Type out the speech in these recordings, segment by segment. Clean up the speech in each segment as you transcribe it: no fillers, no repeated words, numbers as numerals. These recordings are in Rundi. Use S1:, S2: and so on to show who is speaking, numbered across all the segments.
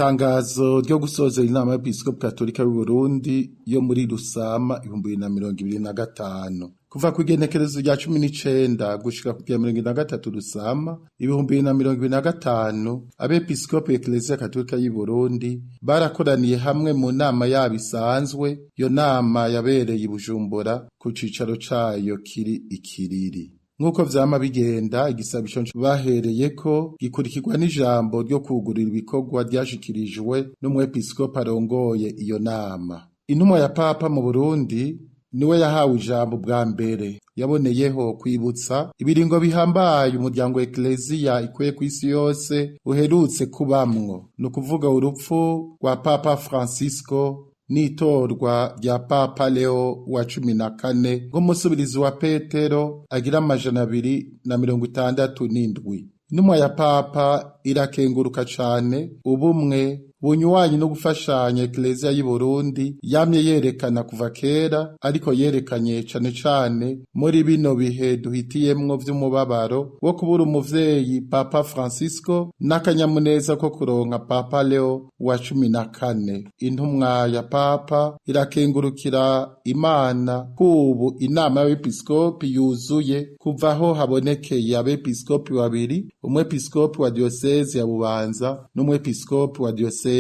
S1: Itangazo ryo gusoza inama y'Episkopi Katolika y'u Burundi yo muri Rusama 2025. Kuva ku igenekerezo rya 19 gushika ku rya 23 Rusama 2025, abepiskopi Eklezia Katolika y'u Burundi barakoraniye hamwe mu nama yabo isanzwe. Iyo nama yabereye i Bujumbura ku cicaro cayo kiri Ikiriri. Nk'uko vyama bigenda, igisabisho bahereyeko gikurikirwa n'ijambo ryo kugurura ibikorwa ryashikirijwe n'umwepiskopi arongoye iyo nama. Intumwa ya Papa mu Burundi niwe yahawe ijambo bwa mbere. Yaboneyeho kwibutsa ibiringo bihambaye umuryango Eklezia ikwiye kw'isi yose uherutse kubamwo, ni ukuvuga urupfu rwa Papa Francisco n'itorwa rya Papa Leo wa 14 nk'umusubirizi wa Petero agira 267. Intumwa ya Papa irakenguruka cane ubumwe, bunywanyi no gufashanya Eklezia y'u Burundi yamye yerekana kuva kera, ariko yerekanye cane cane muri bino bihe duhitiyemwo vy'umubabaro wo kubura umuvyeyi Papa Francisco n'akanyamuneza ko kuronka Papa Leo wa 14. Intumwa ya Papa irakengurukira Imana kubu inama y'abepiskopi yuzuye kuva aho habonekeye abepiskopi babiri, umwepiskopi wa diyoseze ya Bubanza n'umwepiskopi wa diyoseze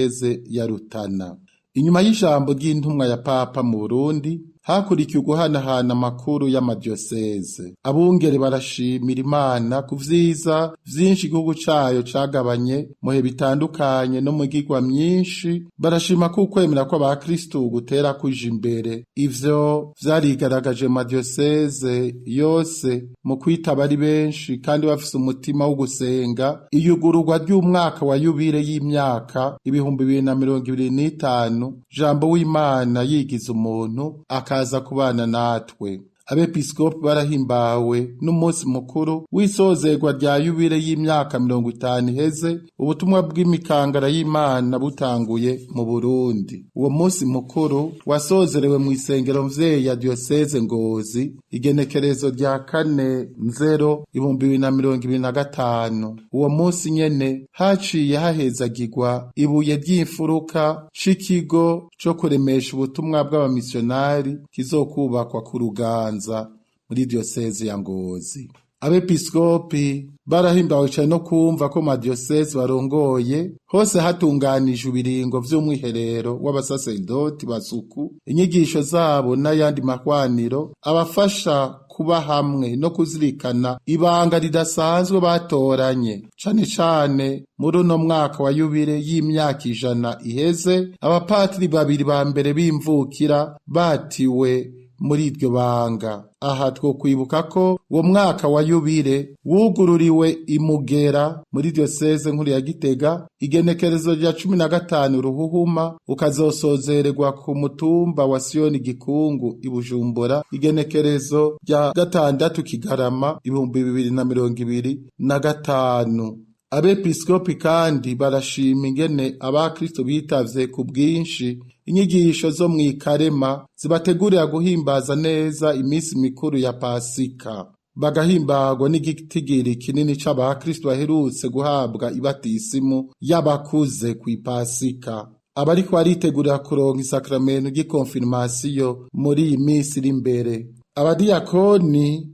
S1: ya Rutana. Inyuma y'ijambo ry'intumwa ya Papa mu Burundi hakurikiye uguhanahana amakuru y'amadiyoseze. Abungere barashimira Imana ku vyiza vyinshi igihugu cayo cagabanye muhe bitandukanye no mu migigwa myinshi. Barashima ko ukwemera kw'abakristu gutera kuja imbere. Ivyo vyarigaragaje mu madiyoseze yose mu kwitaba ari benshi kandi bafise umutima wo gusenga iyugururwa ry'umwaka wa yubile y'imyaka 2025, Jambo w'Imana yigize umuntu akaza kubana natwe. Abepiskopi barahimbawe n'umunsi mukuru w'isozerwa rya yubile y'imyaka 50 iheze ubutumwa bw'imikangara y'Imana butanguye mu Burundi. Uwo munsi mukuru wasozerewe mu isengero mvyeyi ya diyoseze Ngozi igenekerezo rya 4 nzero 2025. Uwo munsi nyene haciye hahezagirwa ibuye ry'imfuruka c'ikigo co kuremesha ubutumwa bw'abamisiyonari kizokubakwa ku Ruganza muri diyoseze ya Ngozi. Abepiskopi barahimbawe cane no kumva ko madiyoseze barongoye hose hatunganijwe ibiringo vy'umwiherero w'abasaserdoti basuku, inyigisho zabo n'ayandi mahwaniro abafasha kuba hamwe no kuzirikana ibanga ridasanzwe batoranye, cane cane muri uno mwaka wa yubile y'imyaka 100 iheze abapatiri babiri ba mbere b'imvukira batiwe muri iryo banga. Aha twokwibuka ko uwo mwaka wa yubile wugururiwe imugera muri diyoseze nkuru ya Gitega igenekerezo rya 15 Ruhuhuma, ukazosozererwa ku mutumba wa Siyoni Gikungu i Bujumbura igenekerezo rya 6 Kigarama 2025. Abepiskopi kandi barashima ingene abakristo bitavye ku bwinshi inyigisho zo mw'ikarema zibategurira guhimbaza neza iminsi mikuru ya Pasika, bagahimbagwa n'igitigiri kinini c'abakristo baherutse guhabwa ibatisimu y'abakuze kw'Ipasika. Abariko baritegurira kuronka isakramentu ry'ikonfirmasiyo muri iyi minsi iri imbere. Abadiyakoni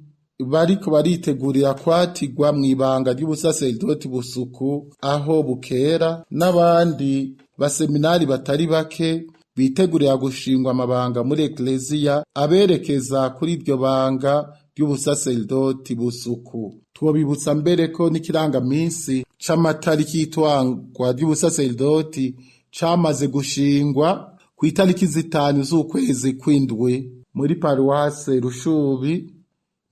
S1: bariko baritegurira kwatigwa mw'ibanga ry'ubusaserdoti busuku aho bukera, n'abandi baseminari batari bake bitegurira gushingwa amabanga muri Eklezia aberekeza kuri iryo banga ry'ubusaserdoti busuku. Twobibutsa mbere ko n'ikirangaminsi c'amatariki y'itwangwa ry'ubusaserdoti camaze gushingwa ku itariki 5 z'ukwezi kw'indwi muri paruwase Rushubi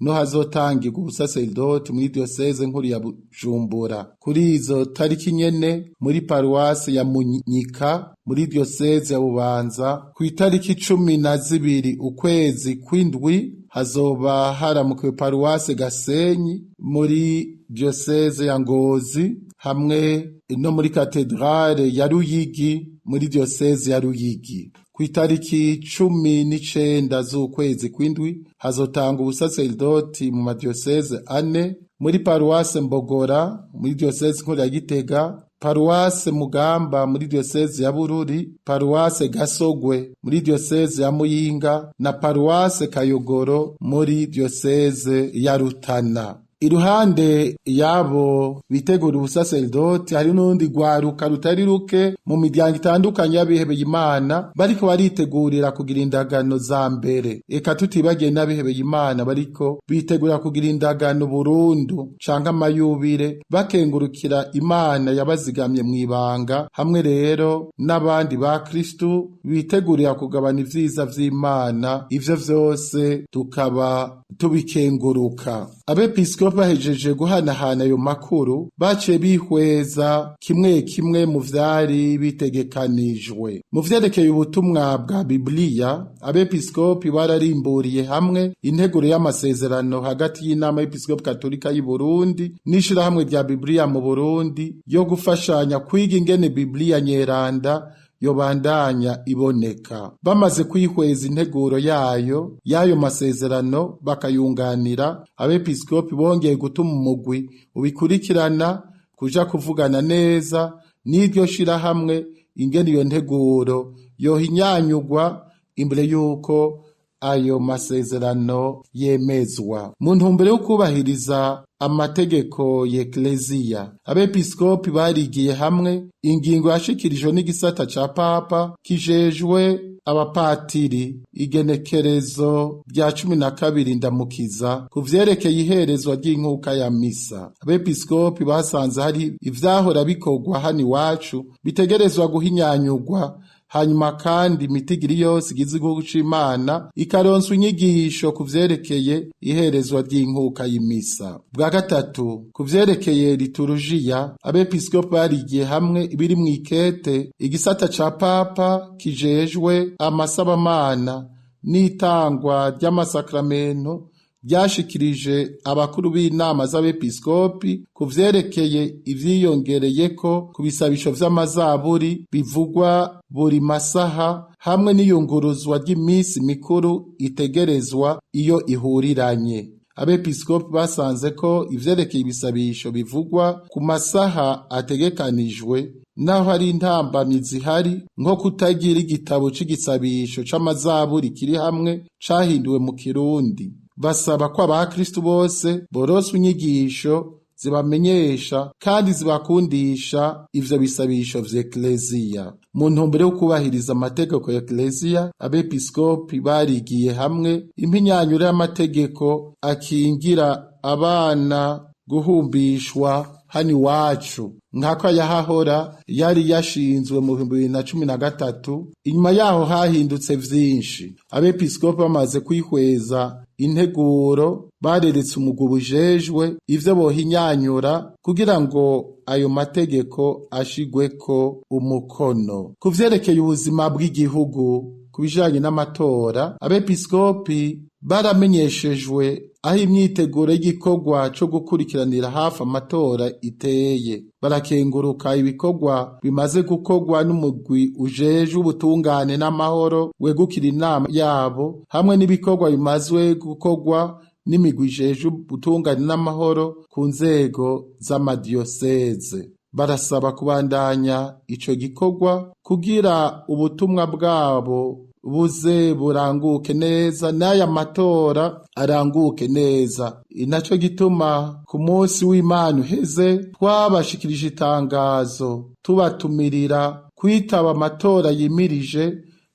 S1: no hazotangirwa ubusaserdoti muri diyoseze nkuru ya Bujumbura. Kuri izo tariki nyene muri paruwase ya Munyika muri diyoseze ya Bubanza, ku itariki 12 ukwezi kw'indwi hazoba haramukiwe paruwase Gasenyi muri diyoseze ya Ngozi, hamwe no muri katedrale ya Ruyigi muri diyoseze ya Ruyigi. Ku itariki 19 z'ukwezi kw'indwi hazotanga ubusaserdoti mu madiyoseze ane, muri paruwase Mbogora muri diyoseze nkuru ya Gitega, Paruwase Mugamba muri diyoseze ya Bururi, Paruwase Gasogwe muri diyoseze ya Muyinga na Paruwase Kayogoro muri diyoseze ya Rutana. Iruhande yabo bitegura ubusaserdoti hari n'urundi rwaruka rutari ruke mu miryango itandukanye y'abihebeye Imana bariko baritegurira kugira indagano za mbere. Eka tutibagiye n'abihebeye Imana bariko bitegura kugira indagano burundu canke amayubire, bakengurukira Imana yabazigamye mw'ibanga, hamwe rero n'abandi ba Kristu bitegurira kugabana ivyiza vy'Imana. Ivyo vyose tukaba tubikenguruka. Abepiskopi bahejeje guhanahana ayo makuru, baciye bihweza kimwe kimwe mu vyari bitegekanijwe. Mu vyerekeye ubutumwa bwa Bibiliya, abepiskopi bararimburiye hamwe integuro y'amasezerano hagati y'inama y'Episkopi Katolika y'u Burundi n'ishirahamwe rya Bibiliya mu Burundi yo gufashanya kwiga ingene Bibiliya Nyeranda yobandanya iboneka. Bamaze kwihweza integuro yayo y'ayo masezerano bakayunganira, abepiskopi bongeye gutuma umugwi ubikurikirana kuja kuvugana neza n'iryo shirahamwe ingene iyo nteguro yohinyanyugwa imbere y'uko ayo masezerano yemezwa. Mu ntumbero yo kubahiriza amategeko y'Ekleziya, abepiskopi barigiye hamwe ingingo yashikirijwe n'igisata ca Papa kijejwe abapatiri, igenekerezo rya 12 Ndamukiza, ku vyerekeye iherezwa ry'inkuka ya misa. Abepiskopi basanze hari ivyahora bikorwa hano iwacu bitegerezwa guhinyanyugwa, hanyuma kandi imitigiri yose igize igihugu c'Imana ikaronswa inyigisho ku vyerekeye iherezwa ry'inkuka y'imisa. Bwa gatatu, ku vyerekeye liturujia, abepiskopi barigiye hamwe ibiri mw'ikete igisata ca Papa kijejwe amasabamana n'itangwa ry'amasakramento ryashikirije abakuru b'inama z'abepiskopi ku vyerekeye ivyiyongereyeko ku bisabisho vy'amazaburi bivugwa buri masaha, hamwe n'iyunguruzwa ry'imisi mikuru itegerezwa iyo ihuriranye. Abepiskopi basanze ko ivyerekeye ibisabisho bivugwa ku masaha ategekanijwe, naho hari intambamyi zihari nko kutagira igitabo c'igisabisho c'amazaburi kiri hamwe cahinduwe mu Kirundi. Basaba ko abakristu bose boronswa inyigisho zibamenyesha kandi zibakundisha ivyo bisabisho vy'Ekleziya. Mu ntumbero yo kubahiriza amategeko ya Ekleziya, abepiskopi barigiye hamwe impinyanyuro y'amategeko akingira abana guhumbishwa hano iwacu, nkako yahahora yari yashinzwe mu 2013. Inyuma yaho hahindutse vyinshi. Abepiskopi bamaze kwihweza integuro, bareretse umugwi ujejwe ivyo bohinyanyura kugira ngo ayo mategeko ashigweko umukono. Ku vyerekeye ubuzima bw'igihugu ku bijanye n'amatora, abepiskopi baramenyeshejwe aho imyiteguro y'igikorwa co gukurikiranira hafi amatora iteye. Barakenguruka ibikorwa bimaze gukorwa n'umugwi ujejwe ubutungane n'amahoro wegukira inama yabo, hamwe n'ibikorwa bimazwe gukorwa n'imigwi ijejwe ubutungane n'amahoro ku nzego z'amadiyoseze. Barasaba kubandanya ico gikorwa kugira ubutumwa bwabo buze buranguke neza, n'aya matora aranguke neza. Inaco gituma ku munsi w'Imana uheze twabashikirije itangazo tubatumirira kwitaba amatora yimirije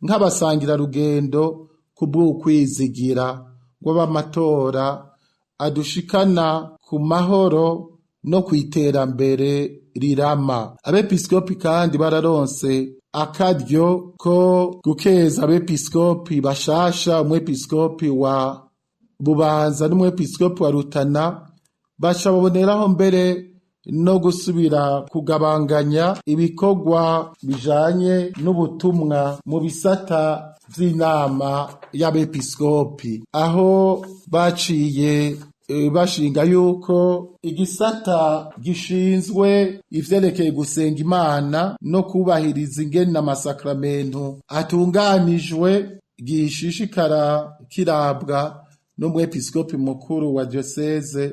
S1: nk'abasangira rugendo kubw'ukwizigira w'abamatora adushikana ku mahoro no kw'iterambere rirama. Abepiskopi kandi bararonse akaryo ko gukeza abepiskopi bashasha, umwepiskopi wa Bubanza n'umwepiskopi wa Rutana, baca baboneraho mbere no gusubira kugabanganya ibikorwa bijanye n'ubutumwa mu bisata vy'inama y'abepiskopi, aho baciye bashinga yuko igisata gishinzwe ivyerekeye gusenga Imana no kubahiriza ingene amasakramento atunganijwe gishishikara kirabwa n'umwepiskopi mukuru wa diocese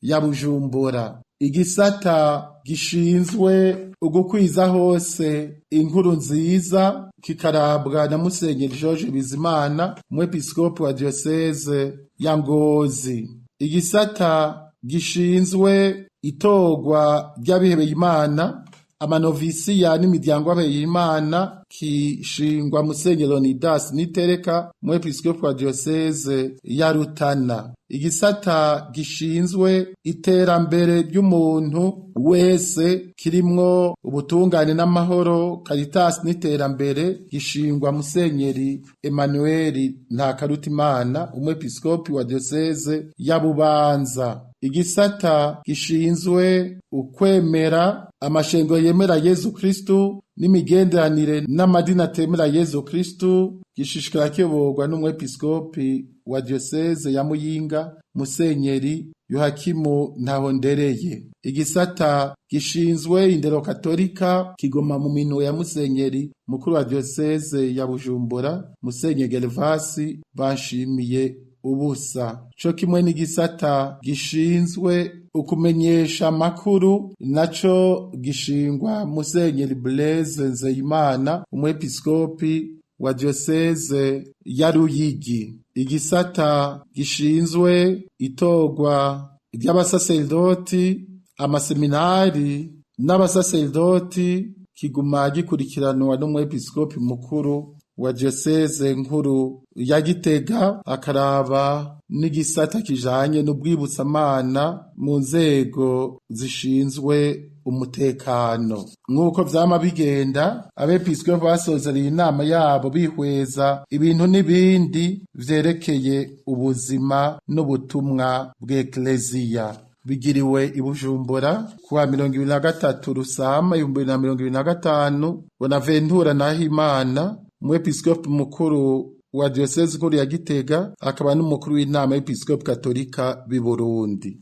S1: ya Bujumbura. Igisata gishinzwe ugukwiza hose inkuru nziza kikarabwa na Musenyeri George Bizimana, umwepiskopi wa diocese ya Ngozi. Igisata gishinzwe itorwa ry'abihebeye Imana, amanovisiya n'imiryango y'abihebeye Imana kishingwa Musenyeri Leonidas Nitereka, umwepiskopi wa diocese ya Rutana. Igisata gishinzwe iterambere ry'umuntu wese kirimwo ubutungane n'amahoro, Caritas n'iterambere gishingwa Musenyeri Emmanuel Ntakarutimana, umwepiskopi wa diocese ya Bubanza. Igisata gishinzwe ukwemera amashengo yemera Yezu Kristu n'imigenderanire n'amadini atemera Yezu Kristu gishishikara kiyoborwa n'umwepiskopi wa diocese ya Muyinga, Musenyeri Yohakimu Ntahondereye. Igisata gishinzwe indero katolika kigoma mu minwe ya Musenyeri mukuru wa diocese ya Bujumbura, Musenyeri Gervasi Banshimiye ubusa. Co kimwe n'igisata gishinzwe ukumenyesha amakuru naco gishingwa Musenyeri Blaise Nzeyimana, umwepiskopi wa diocese ya Ruyigi. Igisata gishinzwe itorwa ry'abasaserdoti, amaseminari n'abasaserdoti kiguma gikurikiranwa n'umwepiskopi mukuru wa diocese nkuru ya Gitega, akaraba n'igisata kijanye n'ubwibutsamana mu nzego zishinzwe umutekano. Nk'uko vyama bigenda, abepiskopi basozereye inama yabo bihweza ibintu n'ibindi vyerekeye ubuzima n'ubutumwa bw'Ekleziya. Bigiriwe i Bujumbura kuwa 23 Rusama 2025, Bonaventura Nahimana, umwepiskopi mukuru wa diocese nkuru ya Gitega, akaba n'umukuru w'inama y'episkopi katolika b'i Burundi.